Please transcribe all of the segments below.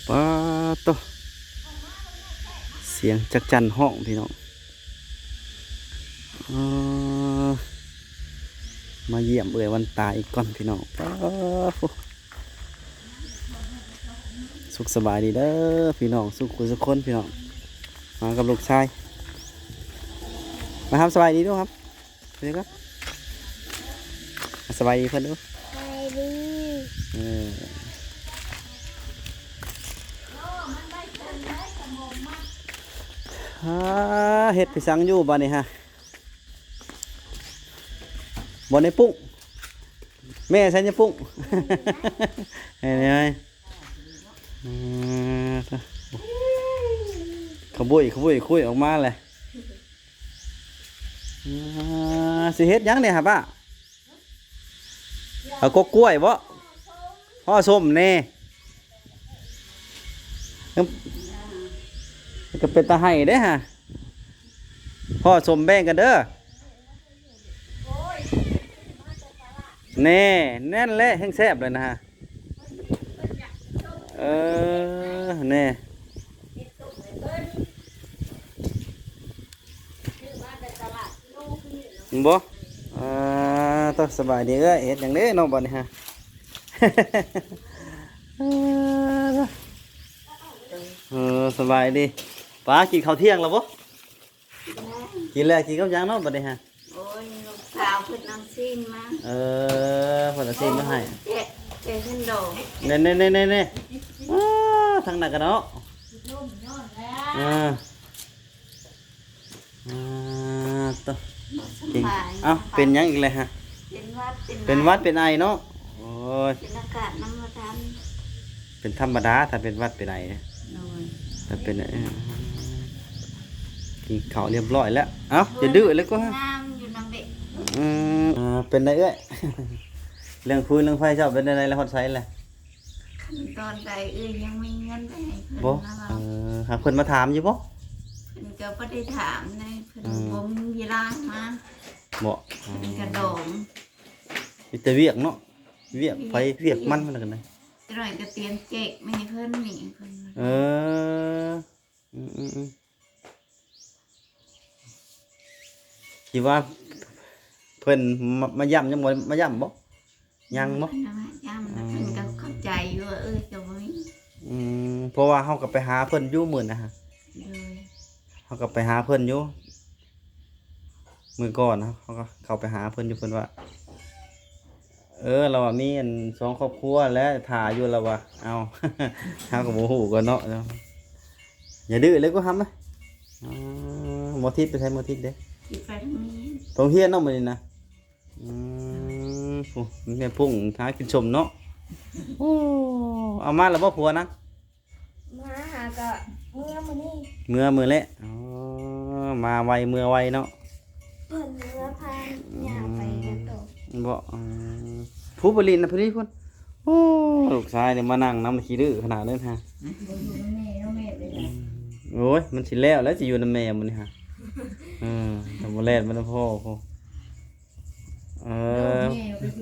ປາໂຕ ສຽງຈັກຈັ່ນຮ້ອງພີ່ນ້ອງ. ເອີ ມາຢ້ຽມເອື້ອຍວັນຕາອີກກ່ອນພີ່ນ້ອງ. ປາໂຕ ສຸກສະບາຍດີເດີພີ່ນ້ອງ ສຸກຄູ່ສຸກຄົນພີ່ນ້ອງ. ມາກັບລູກຊາຍ ມາຮັບສະບາຍດີດູຄັບ. ເດີກະ ສະບາຍດີເພິ່ນດູ. ສະບາຍດີ. ເອີ ອາ ເຮັດໄປສັງຢູ່ບາດນີ້ຮະ. ບໍ່ໄດ້ປຸ້ງ ແມ່ໃສ່ຍາປຸ້ງ ເຫັນໄດ. ເອີ ຂະບຸ້ຍ ຂະບຸ້ຍ ຄຸຍອອກມາແຫຼະ. ອ່າ ຊິເຮັດຫຍັງນີ້ຫະປ້າ? ເອົາກົກກ້ວຍບໍ? ຫໍ່ສົ້ມແນ່. ເອີ ກໍເປັນຕາໄຫ້ເດ້ຫະ. ຫໍ່ສົ້ມແບ່ງກັນເດີ. ແນ່ ແນ່ນແຫຼະ ແຮງແຊບເລີຍນະ. ເອີ ແນ່ ບໍ່? ອ່າ ຕ້ອງສະບາຍດີເອື້ອຍ. ເຮັດຫຍັງເດ້ເນາະບັດນີ້ຮະ? ເອີ ສະບາຍດີ. ປ້າກິນເຂົ້າທ່ຽງແລ້ວບໍ່? ກິນແລ້ວ ກິນກັບຫຍັງເນາະບັດນີ້ຮະ? ໂອ້ຍ ລູກສາວເພິ່ນເອົາຊີ້ນມາ. ເອີ ເພິ່ນເອົາຊີ້ນມາໃຫ້. ແກະ ແກະເຫັນດອກ. ແນ່ໆໆໆໆ. ອ້າ ທາງນັ້ນກະເນາະ. ເອີ ອ່າ ໂຕ ບໍ່ສະບາຍ. ເອົ້າ ເປັນຫຍັງອີກແລ້ວຮະ? ເປັນຫວັດ ເປັນ ເປັນຫວັດ ໄອ ເປັນໄອເນາະ. ໂອ້ຍ ເປັນອາກາດນຳມາດາມ. ເປັນທຳມະດາ ຖ້າເປັນຫວັດເປັນໄອ. ໂດຍ ຖ້າເປັນ ເອີ ກິນເຂົ້າຮຽບຮ້ອຍແລ້ວ. ເອົ້າ ຢ່າດື້ເລີຍກວ່າ. ງາມຢູ່ນຳເບະ. ອືມ ອ່າ ເປັນໃດເອື້ອຍ? ເລື່ອງຟືນເລື່ອງໄຟເຈົ້າເປັນໃດແລ້ວ ຮອດໃສແລ້ວ? ຂັ້ນຕອນໃດເອື້ອຍຍັງມີເງິນໄປໃຫ້ເພິ່ນບໍ່? ເອີ ຫາເພິ່ນມາຖາມຢູ່ບໍ່? ເພິ່ນກໍບໍ່ໄດ້ຖາມໃດ ເພິ່ນ ອືມ ບໍ່ມີເວລາມາ. ບໍ່? ເພິ່ນກະດອງ. ມີແຕ່ວຽກເນາະ ວຽກໄປວຽກມັນ ມັນກະໄດ້. ຈັກໜ້ອຍກໍຕຽມແຈກແມ່ເພິ່ນນີ້ ເພິ່ນ. ເອີ ອືມໆໆ ທີ່ວ່າເພິ່ນມາ ມາຢ້ຳ ຍັງບໍ່ມາຢ້ຳບໍ່? ຍັງບໍ່? ເພິ່ນມາຢ້ຳ ອືມ ເພິ່ນກໍເຂົ້າໃຈຢູ່ວ່າ ເອີ ກໍບໍ່ມີ. ອືມ ເພາະວ່າເຮົາກໍໄປຫາເພິ່ນຢູ່ມື້ນັ້ນນະ. ໂດຍ ເຮົາກໍໄປຫາເພິ່ນຢູ່ ມື້ກ່ອນເຮົາ ເຮົາກໍເຂົ້າໄປຫາເພິ່ນຢູ່ ເພິ່ນວ່າ ເອີ ລາວວ່າມີອັນສອງຄອບຄົວແຫຼະ ຖ້າຢູ່ ລາວວ່າ. ເອົ້າ ເຮົາກໍບໍ່ຮູ້ກ່ອນເນາະ. ຢ່າດື້ເລີຍກູຫຳນະ. ອໍ ໝໍທິດໄປໃສ? ໝໍທິດເດ້? ໄປໂຮງຮຽນ ໂຮງຮຽນເນາະມື້ນີ້ນະ. ອືມ ໂອ້ ແມ່ປຸ້ງຫາກິນສົ້ມເນາະ. ໂອ້ ເອົາມາແລ້ວບໍ່ຜົວນະ? ມາຫາກະເມືອມື້ນີ້ ເມືອມື້ແລະ. ອໍ ມາໄວເມືອໄວເນາະ. ເພິ່ນເມືອພາຍ່າໄປກັນຕໍ່ ອືມ ບໍ່? ອືມ ຜູ້ໄປຫຼິ້ນນະ ຜູ້ນີ້ພຸ້ນ. ໂອ້ ລູກຊາຍນີ້ມານັ່ງນຳ ຂີ້ດື້ຂະໜາດນັ້ນຫະ. ບໍ່ຢູ່ນຳແມ່ເນາະ ແມ່ໄປໃສ? ອືມ ໂອ້ຍ ມັນຊິແລ້ວແລ້ວ ຊິຢູ່ນຳແມ່ມື້ນີ້ຫະ. ເອີ ຖ້າບໍ່ແລ່ນມານຳພໍ່ພຸ້ນ. ເອີ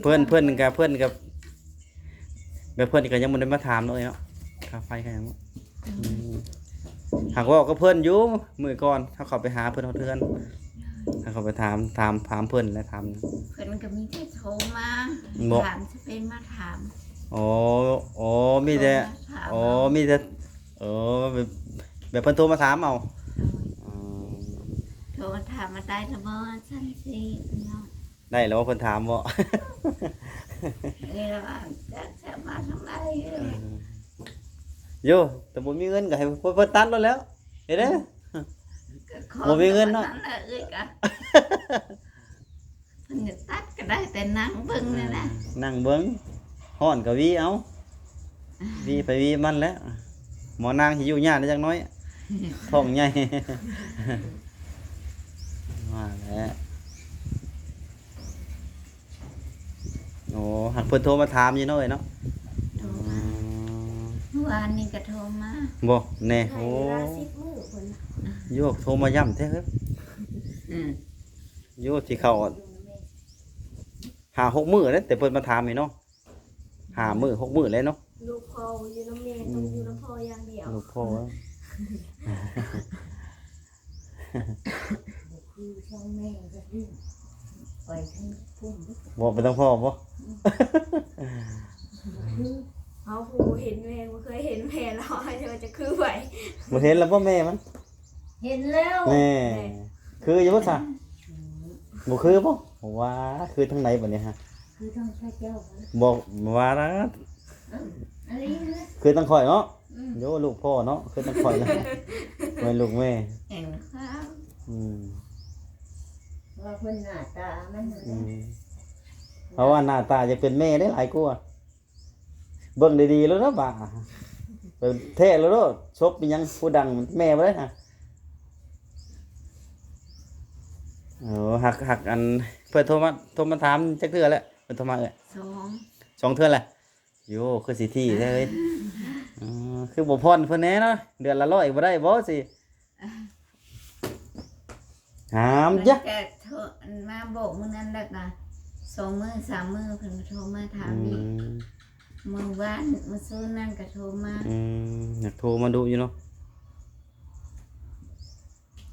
ເພິ່ນ ເພິ່ນກະ ເພິ່ນກະ ແບບເພິ່ນກະຍັງບໍ່ໄດ້ມາຖາມເນາະ ເອີຍເນາະ ຄ່າໄຟຄ່າຫຍັງເນາະ. ອືມ ຫາກເວົ້າກັບເພິ່ນຢູ່ມື້ກ່ອນ ເຮົາເຂົ້າໄປຫາເພິ່ນຮອດເຮືອນ ເຮົາເຂົ້າໄປຖາມ ຖາມ ຖາມເພິ່ນແຫຼະ ຖາມ. ເພິ່ນກະມີແຕ່ໂທມາ ບໍ່? ຖາມ ຊິເປັນມາຖາມ. ອໍ ອໍ ມີແຕ່ ໂທມາຖາມ ອໍ ເຮົາ ມີແຕ່ ເອີ ແບບ ແບບເພິ່ນໂທມາຖາມເອົາ. ໂດຍ ອໍ ໂທມາຖາມວ່າໄດ້ລະບໍ່ ຊັ້ນຊີ້ເນາະ. ໄດ້ແລ້ວບໍ່ ເພິ່ນຖາມບໍ່? ເອີ ຈັກຈະມາທາງໃດ. ເອີ ໂຢ ແຕ່ບໍ່ມີເງິນກໍໃຫ້ເພິ່ນຕັດໂລດແລ້ວ ເຮັດເດ້. ບໍ່ມີເງິນເນາະ ເອື້ອຍກະ ເພິ່ນຈະຕັດກໍໄດ້ແຕ່ນັ່ງເບິ່ງນີ້ແຫຼະ. ເອີ ນັ່ງເບິ່ງ ຮ້ອນກໍຫວີເອົາ. ຫວີໄປຫວີມັນແຫຼະ ໝໍນາງຊິຢູ່ຍາກໄດ້ຈັກໜ້ອຍ ທ້ອງໃຫຍ່ ວ່າແຫຼະ. ໂອ້ ຫາກເພິ່ນໂທມາຖາມຢູ່ເນາະ ເອີຍເນາະ. ໂທມາ ອືມ ມື້ວານນີ້ກໍໂທມາ. ບໍ່ແນ່ ໂອ້ ໂທມາຢ້ຳແທ້ເຮີ້ຍ. ອືມ ໂຢ ຊິເຂົ້າຫ້າຫົກມື້ແລ້ວ ແຕ່ເພິ່ນມາຖາມນີ້ເນາະ. ຫ້າມື້ຫົກມື້ແລ້ວເນາະ. ລູກພໍ່ຢູ່ນຳແມ່ ອືມ ຕ້ອງຢູ່ນຳພໍ່ຢ່າງດຽວ ລູກພໍ່ ບໍ່ຄືທາງແມ່ກໍຄືໄປທາງພຸ້ນເດ້ ເວົ້າໄປທາງພໍ່ບໍ່? ອືມ ບໍ່ຄື ເຮົາຜູ້ບໍ່ເຫັນແມ່ ບໍ່ເຄີຍເຫັນແມ່ລາວ ຈະວ່າຈະຄືໃຜ? ບໍ່ເຫັນແລ້ວບໍ່ແມ່ມັນ? ເຫັນແລ້ວ ແນ່ ແນ່ ຄືຢູ່ບໍ່ຊະ? ອືມ ບໍ່ຄືບໍ່? ວ່າຄືທາງໃດບັດນີ້ຮະ? ຄືທາງເຈົ້າ ບໍ່ວ່າລະ ເອີ ອັນນີ້ນະ ຄືທາງຂ້ອຍເນາະ ອືມ ໂຢ ລູກພໍ່ເນາະ ຄືທາງຂ້ອຍນະ ແມ່ນລູກແມ່ ເຫັນຄັບ ອືມ ວ່າເພິ່ນໜ້າຕາມັນ ອືມ ເພາະວ່າໜ້າຕາຈະເປັນແມ່ໄດ້ຫຼາຍກວ່າ ເບິ່ງດີໆໂລດເນາະ ບາດ ເປັນແທ້ໂລດ ສົບອີ່ຫຍັງ ຜູ້ດັງແມ່ບໍ່ໄດ້ນະ ໂອ້ ຮັກ ຮັກ ອັນ ເພິ່ນໂທມາ ໂທມາຖາມຈັກເທື່ອແລ້ວ? ເພິ່ນໂທມາເອື້ອຍ ສອງ ສອງເທື່ອແລ້ວ ໂຢ ຄືຊິຖີ່ແທ້ເອີຍ ເອີ ຄືບໍ່ຜ່ອນເພິ່ນແດ່ເນາະ ເດືອນລະຮ້ອຍບໍ່ໄດ້ບໍ່ຊິ ຫາມຢະ ເພິ່ນກໍໂທມາບອກມື້ນັ້ນແລ້ວກໍສອງມື້ສາມມື້ ເພິ່ນກໍໂທມາຖາມອີກ ອືມ ມື້ວານມື້ຊືນນັ້ນກໍໂທມາ ອືມ ຢາກໂທມາດຸຢູ່ເນາະ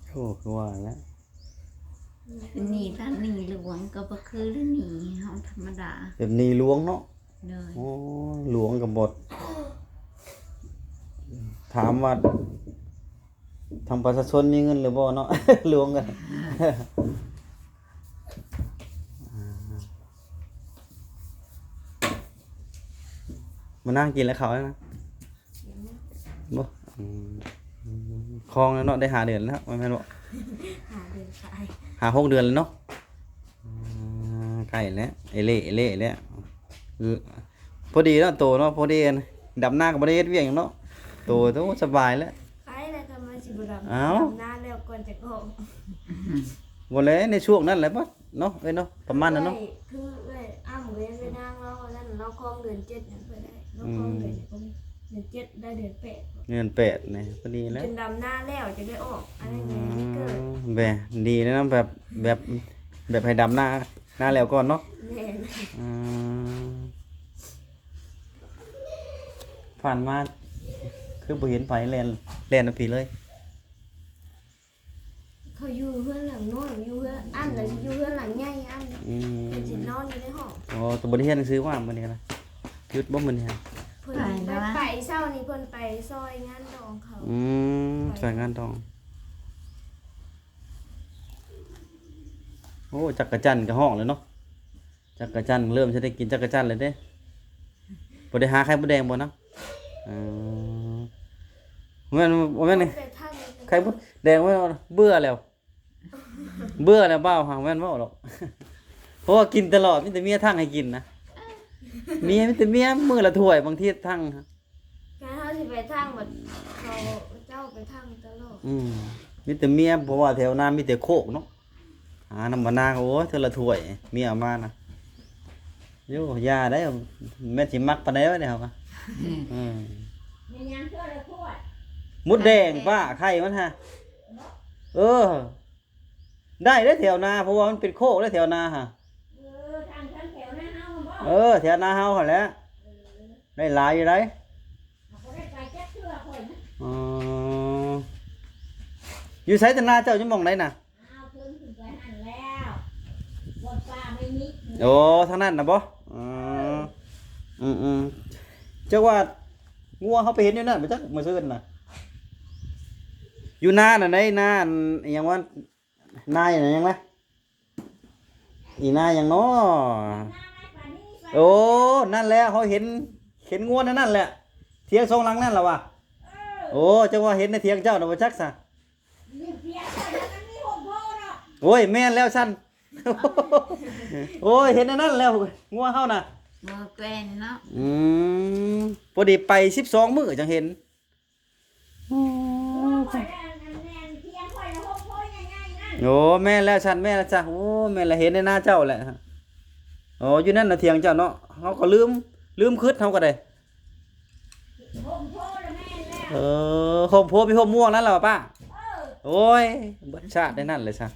ໂອ້ ຄືວ່າແຫຼະ ເປັນໜີ້ ຖ້າໜີ້ຫຼວງກໍບໍ່ຄືໜີ້ເຮົາທຳມະດາ ແບບໜີ້ຫຼວງເນາະ ໂດຍ ໂອ້ ຫຼວງກໍບໍ່ ຖາມວ່າທາງປະຊາຊົນມີເງິນຫຼືບໍ່ເນາະ ຫຼວງກັນ ມານັ່ງກິນແລ້ວເຂົ້າແລ້ວນະ ບໍ່ ອືມ ຄອງແລ້ວເນາະ ໄດ້ຫ້າເດືອນແລ້ວ ແມ່ນບໍ່? ຫ້າເດືອນປາຍ ຫ້າຫົກເດືອນແລ້ວເນາະ ອືມ ໃກ້ແລ້ວ ເອເລ່ ເອເລ່ແລ້ວ ພໍດີເນາະ ໂຕເນາະ ພໍດີ ດຳນາກໍບໍ່ໄດ້ເຮັດວຽກຫຍັງເນາະ ໂຕ ໂຕສະບາຍແລ້ວ ໄປແລ້ວກໍມາຊິບໍ່ດຳ ອ້າວ ດຳນາແລ້ວກ່ອນຈະອອກ ບໍ່ແລະ ໃນຊ່ວງນັ້ນແຫຼະ ເນາະ ເອີຍເນາະ ປະມານນັ້ນເນາະ ຄືເອື້ອຍອ້ຳເອື້ອຍນາງລາວນັ້ນ ລາວຄອງເດືອນເຈັດ ເພິ່ນໄດ້ ລາວຄອງເດືອນ ອືມ ເດືອນເຈັດ ໄດ້ເດືອນແປດ ເດືອນແປດນີ້ພໍດີແລ້ວ ຈົນດຳນາແລ້ວຈຶ່ງໄດ້ອອກ ອັນນັ້ນແຫຼະ ອືມ ແບບດີແລ້ວນະ ແບບ ແບບ ແບບໃຫ້ດຳນາ ນາແລ້ວກ່ອນເນາະ ແມ່ນ ອືມ ຜ່ານມາຄືບໍ່ເຫັນໃຜແລ່ນ ແລ່ນມາພີ້ເລີຍ ເຂົາຢູ່ເຮືອນຫຼັງນ້ອຍ ຢູ່ເຮືອນອັນ ແລ້ວຢູ່ເຮືອນຫຼັງໃຫຍ່ອັນ ອືມ ເພິ່ນຊິນອນຢູ່ໃນຫ້ອງ ອໍ ແຕ່ບໍ່ໄດ້ຮຽນໜັງສືວ່າມື້ນີ້ນະ ຢຸດບໍ່ມື້ນີ້? ເພິ່ນໄປ ໄປເຊົ້ານີ້ ເພິ່ນໄປຊ່ອຍງານດອງເຂົາ ອືມ ໄປຊ່ອຍງານດອງ ໂອ້ ຈັກກະຈັ່ນກໍຮ້ອງແລ້ວເນາະ ຈັກກະຈັ່ນ ເລີ່ມຊິໄດ້ກິນຈັກກະຈັ່ນແລ້ວເດ້ ບໍ່ໄດ້ຫາໄຂ່ມົດແດງບໍ່ນະ? ເອີ ແມ່ນ ບໍ່ແມ່ນນີ້ ໄຂ່ມົດແດງ ເບື່ອແລ້ວ ເບື່ອແລ້ວ ບ່າວຫາ ແມ່ນເວົ້າດອກ ເພາະວ່າກິນຕະຫຼອດ ມີແຕ່ເມຍທັງໃຫ້ກິນນະ ເມຍ ມີແຕ່ເມຍມື້ລະຖ້ວຍ ບາງທີທັງ ການເຮົາຊິໄປທັງ ບັດເຂົາເຈົ້າໄປທັງຕະຫຼອດ ອືມ ມີແຕ່ເມຍ ເພາະວ່າແຖວນາມີແຕ່ໂຄກເນາະ ຫານ້ຳມານາ ໂອ້ຍ ເທື່ອລະຖ້ວຍ ເມຍເອົາມານະ ໂຢ ຢ່າໄດ້ ແມ່ນຊິມັກປານໃດວະນີ້ເຮົາກະ ອືມ ອືມ ແມ່ນຫຍັງເທື່ອລະຖ້ວຍ ມົດແດງປ້າ ໄຂ່ມັນຫະ ເອີ ໄດ້ເດ້ແຖວນາ ເພາະວ່າມັນເປັນໂຄກເດ້ແຖວນາຫະ ເອີ ທາງ ທາງແຖວນາເຮົາຫັ້ນບໍ່ ເອີ ແຖວນາເຮົາຫັ້ນແຫຼະ ເອີ ໄດ້ຫຼາຍຢູ່ໃດ ເຮົາບໍ່ໄດ້ໄປຈັກເທື່ອຂ້ອຍນະ ອໍ ຢູ່ໃສແຕ່ນາເຈົ້າ ຢູ່ໝ່ອງໃດນະ? ອ້າວ ເພິ່ນຂຶ້ນໄປຫັ້ນແລ້ວ ບ່ອນປ່າໄມ້ມິດ ໂອ້ ທາງນັ້ນນະບໍ່? ອໍ ເອີ ອືມໆ ຈັກວ່າງົວເຮົາໄປເຫັນຢູ່ນັ້ນບໍ່ຈັກ ມື້ຊືນນະ ຢູ່ນານັ້ນໃດ ນາອັນ ອີ່ຫຍັງວະ ນາອີ່ຫຍັງນະ ອີນາຫຍັງນໍ? ໂອ້ ນັ້ນແຫຼະ ເຮົາເຫັນ ເຫັນງົວໃນນັ້ນແຫຼະ ຖຽງສອງຫຼັງນັ້ນລະວະ. ໂອ້ ຈັ່ງວ່າເຫັນໃນຖຽງເຈົ້ານະບໍ່ຈັກຊະ. ໂອ້ຍ ແມ່ນແລ້ວຊັ້ນ. ໂອ້ຍ ເຫັນໃນນັ້ນແລ້ວ ງົວເຮົານະ. ງົວແກ່ນເນາະ. ອືມ ພໍດີໄປສິບສອງມື້ຈັ່ງເຫັນ. ໂອ້ ແມ່ນແລ້ວຊັ້ນ ແມ່ນແລ້ວຊະ. ໂອ້ ແມ່ນແລ້ວ ເຫັນໃນໜ້າເຈົ້າແຫຼະ. ໂອ້ ຢູ່ນັ້ນນະຖຽງເຈົ້າເນາະ. ເຮົາກໍລືມ ລືມຄຶດ ເຮົາກໍໄດ້. ເອີ ຮົ່ມໂພ ມີຮົ່ມມ່ວງນັ້ນແຫຼະວ່າປ້າ. ໂອ້ຍ ເບິດຊາດໃນນັ້ນເລີຍຊະ.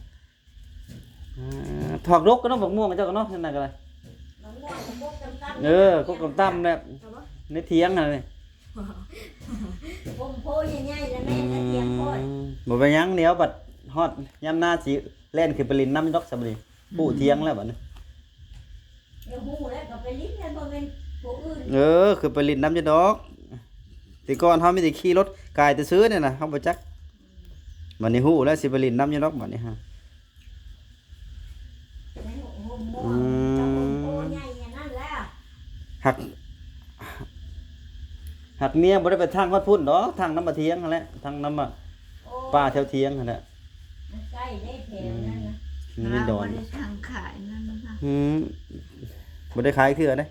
ອ່າ ຖອກດົກກໍເນາະ ບັກມ່ວງເຈົ້າກໍເນາະ ນັ້ນນະກໍໄດ້. ເອີ ກົກຕ່ຳໆແຫຼະ. ໃນຖຽງຫັ້ນແຫຼະ ໂຮມໂພໃຫຍ່ໆ ແລ້ວແມ່ນກະຖຽງໂພດ. ອືມ ບໍ່ເປັນຫຍັງ ດຽວບັດຮອດຍາມນາຊິແລ່ນຂຶ້ນໄປຫຼິ້ນນຳຢູ່ດອກ ຊຳນີ້ ຮູ້ຖຽງແລ້ວບັດນີ້. ດຽວຮູ້ແລ້ວກໍໄປຫຼິ້ນແລ້ວ ບໍ່ແມ່ນຜູ້ອື່ນ. ເອີ ຄືໄປຫຼິ້ນນຳຢູ່ດອກ. ແຕ່ກ່ອນເຮົາມີແຕ່ຂີ່ລົດກາຍແຕ່ຊື່ນີ້ນະ ເຮົາບໍ່ຈັກ. ບັດນີ້ຮູ້ແລ້ວ ຊິໄປຫຼິ້ນນຳຢູ່ດອກບັດນີ້ຮະ. ໃນຫົ່ມໂພ ອືມ ໃນຫົ່ມໂພໃຫຍ່ອັນນັ້ນແຫຼະ. ຫາກ ຫາກເມຍບໍ່ໄດ້ໄປທາງຮອດພຸ້ນດອກ ທາງນຳມາຖຽງຫັ້ນແຫຼະ ທາງນຳມາ ໂອ້ ປ່າແຖວຖຽງຫັ້ນແຫຼະ. ມັນໃກ້ເດ້ແຖວນັ້ນນະ. ອືມ ມັນມີດອນ ເຮົາບໍ່ໄດ້ທາງຂາຍນັ້ນນະ. ອືມ ບໍ່ໄດ້ຂາຍເທື່ອເດ້.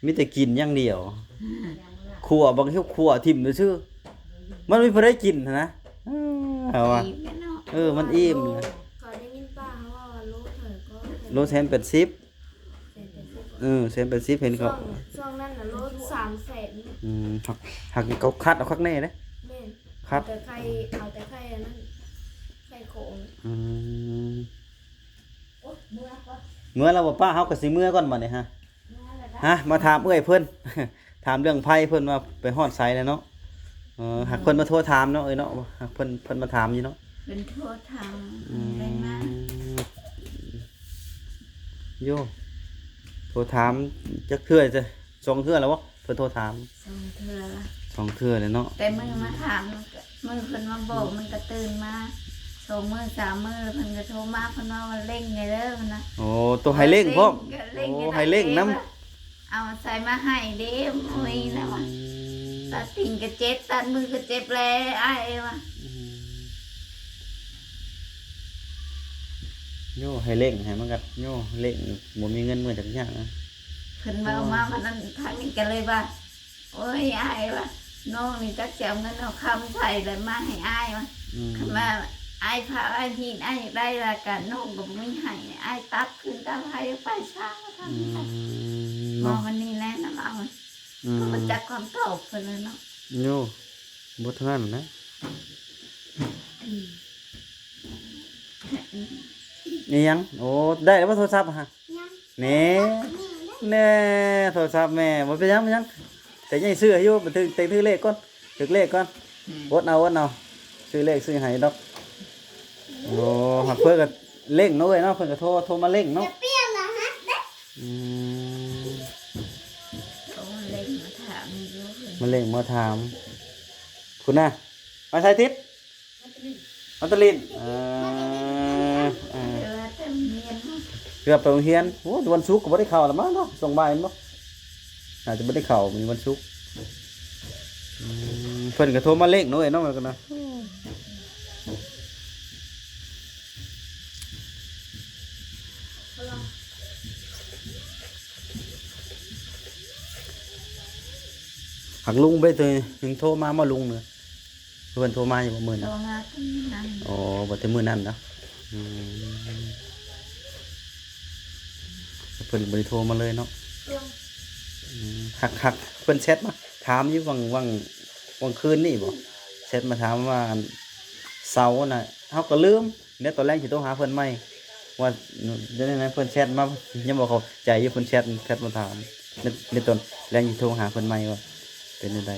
ມີແຕ່ກິນຢ່າງດຽວ. ອືມ ຂົ້ວ ບາງທີຂົ້ວຖິ້ມຊື່ໆ ມັນມີຜູ້ໃດກິນຫັ້ນນະ. ເອີ ເອົາວ່າ ອີ່ມແລ້ວເນາະ. ເອີ ມັນອີ່ມ. ຂ້ອຍໄດ້ຍິນປ້າເຂົາເວົ້າວ່າໂລເທົ່າໃດກໍ ໂລແສນແປດສິບ. ແສນແປດສິບ. ເອີ ແສນແປດສິບ ເຫັນເຂົາ ຊ່ວງ ຊ່ວງນັ້ນນະໂລສາມແສນ. ອືມ ຫາກ ຫາກເຂົາຄັດເອົາຄັກແນ່ເດ້. ແມ່ນ ຄັດ ເອົາແຕ່ໄຂ່ ເອົາແຕ່ໄຂ່ອັນນັ້ນ ໄຂ່ໂຂງ. ອືມ ໂອ້ຍ ເມືອກ່ອນ ເມືອແລ້ວບໍ່ປ້າ ເຮົາກໍຊິເມືອກ່ອນບັດນີ້ຮະ. ຮະ ມາຖາມເອື້ອຍເພິ່ນ ຖາມເລື່ອງໄຟເພິ່ນວ່າໄປຮອດໃສແລ້ວເນາະ. ເອີ ຫາກເພິ່ນມາໂທຖາມເນາະ ເອີຍເນາະ ຫາກເພິ່ນ ເພິ່ນມາຖາມຢູ່ເນາະ ເພິ່ນໂທຖາມ. ອືມ ແມ່ນມາ ໂຢ ໂທຖາມຈັກເທື່ອ ສອງເທື່ອແລ້ວບໍ່ ເພິ່ນໂທຖາມ? ສອງເທື່ອ ສອງເທື່ອແລ້ວເນາະ. ແຕ່ມື້ມາຖາມ ມື້ເພິ່ນມາບອກ ມັນກໍຕື່ນມາສອງມື້ສາມມື້ ແລ້ວເພິ່ນກໍໂທມາ ເພິ່ນວ່າ ວ່າເລັ່ງແດ່ເດີ ເພິ່ນວ່າ. ໂອ້ ໂຕໃຫ້ເລັ່ງພ້ອມ. ເລັ່ງ ກໍເລັ່ງ. ໂອ້ ກໍໄດ້ ໃຫ້ເລັ່ງນຳ ເອີ ເອົາໃສ່ມາໃຫ້ເດ້ ໂອ້ຍ ລະວ່າ ອືມ ຕັດຕີນກໍເຈັບ ຕັດມືກໍເຈັບແລ້ວ ອ້າຍເອີຍວ່າ. ອືມ ໂຍ ໃຫ້ເລັ່ງ ໃຫ້ມັນກໍ ໂຍ ເລັ່ງ ບໍ່ມີເງິນມື້ຈັກຢ່າງນະ. ເພິ່ນເວົ້າມາ ໂອ້ຍ ວັນນັ້ນ ທາງນີ້ກໍເລີຍວ່າ ໂອ້ຍ ອ້າຍວ່າ ນ້ອງນີ້ຈັກຊິເອົາເງິນເອົາຄຳໃສແລ້ວມາໃຫ້ອ້າຍວ່າ. ອືມ ຄັນວ່າອ້າຍພາອ້າຍຮີດ ອ້າຍຢາກໄດ້ລະກະ ນ້ອງກໍບໍ່ມີໃຫ້ ອ້າຍຕັດຄືນຕາມໃຫ້ໄປຊະວ່າ. ອືມ ເນາະ ມາວັນນີ້ແຫຼະນຳເອົາ. ອືມ ເພິ່ນບໍ່ຈັກຄຳຕອບເພິ່ນແລ້ວເນາະ. ໂຍ ບໍ່ເທົ່ານັ້ນແຫຼະ. ອືມ ອີຫຍັງ? ໂອ້ ໄດ້ແລ້ວບໍ່ໂທລະສັບຫະ? ຍັງ. ແນ່ ແນ່ ໂທລະສັບແມ່ ບໍ່ເປັນຫຍັງ ບໍ່ເປັນຫຍັງ ແຕ່ໃຫຍ່ຊື້ໃຫ້ຢູ່ ໄປຖືກ ໄປຖືກເລກກ່ອນ ຖືກເລກກ່ອນ. ອືມ ອົດເອົາ ອົດເອົາ ຊື້ເລກຊື້ໃຫ້ດອກ. ໂອ້ ຫາກເພິ່ນກໍເລັ່ງເນາະເອີຍເນາະ ເພິ່ນກໍໂທ ໂທມາເລັ່ງເນາະ. ຈະປ່ຽນລະຫັດເດ້. ອືມ ໂທມາເລັ່ງມາຖາມຢູ່ ມາເລັ່ງມາຖາມ. ພຸ້ນນະ ມາໃສທິດ? ມາແຕ່ຫຼິ້ນ ເອີ ເອີ ເອີ ເອີ ເກືອບໄປໂຮງຮຽນ. ໂອ້ ວັນສຸກກໍບໍ່ໄດ້ເຂົ້າລະມັ້ງເນາະ ຊ່ວງບ່າຍແມ່ນບໍ່? ອາດຈະບໍ່ໄດ້ເຂົ້າມື້ວັນສຸກ. ອືມ ເພິ່ນກໍໂທມາເລັ່ງເນາະເອີຍເນາະ ມັນກໍນະ. ຫາກລຸງໄປໂທ ຍັງໂທມາບໍ່ລຸງເນາະ? ເພິ່ນໂທມາຢູ່ບໍ່ມື້ນັ້ນ? ໂທມາແຕ່ມື້ນັ້ນ. ອໍ ບໍ່ແຕ່ມື້ນັ້ນເນາະ. ອືມ ເພິ່ນບໍ່ໄດ້ໂທມາເລີຍເນາະ. ອືມ ຫາກ ຫາກເພິ່ນແຊັດມາຖາມຢູ່ຫວ່າງ ຫວ່າງ ຫວ່າງຄືນນີ້ບໍ? ແຊັດມາຖາມວ່າ ອັນ ເສົານະ ເຮົາກໍລືມ. ແລ້ວຕອນແລງຊິໂທຫາເພິ່ນໃໝ່ ວ່າ ເປັນຈັ່ງໃດ ເພິ່ນແຊັດມາ ຍັງບໍ່ເຂົ້າໃຈຢູ່ ເພິ່ນແຊັດ ແຊັດມາຖາມ. ໃນ ໃນຕອນແລງຊິໂທຫາເພິ່ນໃໝ່ວ່າເປັນຈັ່ງໃດ.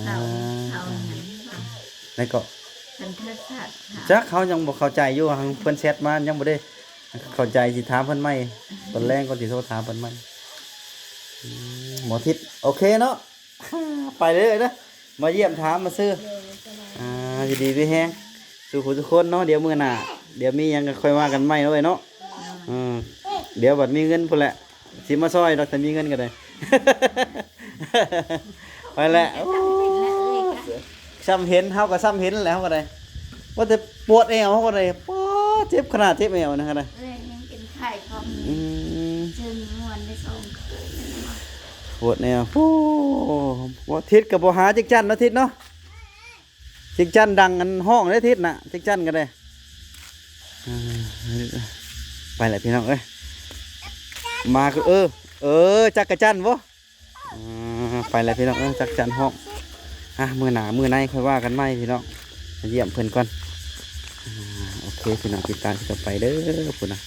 ເຂົາ ອ່າ ເຂົາຫຍັງ ແລ້ວກໍ ເພິ່ນໂທສະຖາມ ຈັກ ເຮົາຍັງບໍ່ເຂົ້າໃຈຢູ່ ເພິ່ນແຊັດມາ ຍັງບໍ່ໄດ້ເຂົ້າໃຈ ຊິຖາມເພິ່ນໃໝ່ ຕອນແລງກໍຊິໂທຖາມເພິ່ນໃໝ່. ອືມ ໝໍທິດ ໂອເຄເນາະ. ໄປເລີຍເດີ ມາຢ້ຽມຖາມມາຊື່. ໂດຍ ສະບາຍ ອ່າ ຢູ່ດີມີແຮງສູ່ຜູ້ທຸກຄົນເນາະ. ດຽວມື້ໜ້າ ດຽວມີຫຍັງກໍຄ່ອຍວ່າກັນໃໝ່ເນາະເອີຍເນາະ. ໂດຍ ເອີ ດຽວບັດມີເງິນພຸ້ນແຫຼະ ຊິມາຊ່ອຍດອກ ຖ້າມີເງິນກໍໄດ້. ໄປແຫຼະ ໂອ້ ຊ່ຳເຫັນ ເຮົາກໍຊ່ຳເຫັນແຫຼະ ເຮົາກໍໄດ້. ວ່າແຕ່ປວດແອວ ເຮົາກໍໄດ້ ປາດ ເຈັບຂະໜາດ ເຈັບແອວນະ ຂະໜາດ ເອີຍ ຍັງເປັນໄຂ້ຄອງ. ອືມ ເຊີນມ່ວນໄດ້ສອງຄືນແລ້ວເນາະ ປວດແອວ. ໂອ້ ບໍ່ ທິດກໍບໍ່ຫາຈັກຈັ່ນເນາະ ທິດເນາະ. ຈັກຈັ່ນດັງອັນຮ້ອງເດ້ ທິດນະ ຈັກຈັ່ນກໍໄດ້. ອ່າ ໄປແຫຼະພີ່ນ້ອງເອີຍ ມາຄື ເອີ ເອີ ຈັກກະຈັ່ນບໍ່? ອ່າ ໄປແລ້ວພີ່ນ້ອງເອີຍ ຈັກຈັ່ນຮ້ອງ. ອ່ະ ມື້ໜ້າມື້ໃນຄ່ອຍວ່າກັນໃໝ່ພີ່ນ້ອງ ມາຢ້ຽມເພິ່ນກ່ອນ. ອ່າ ໂອເຄພີ່ນ້ອງ ຕິດຕາມຄືຕໍ່ໄປເດີ. ພຸ້ນນະ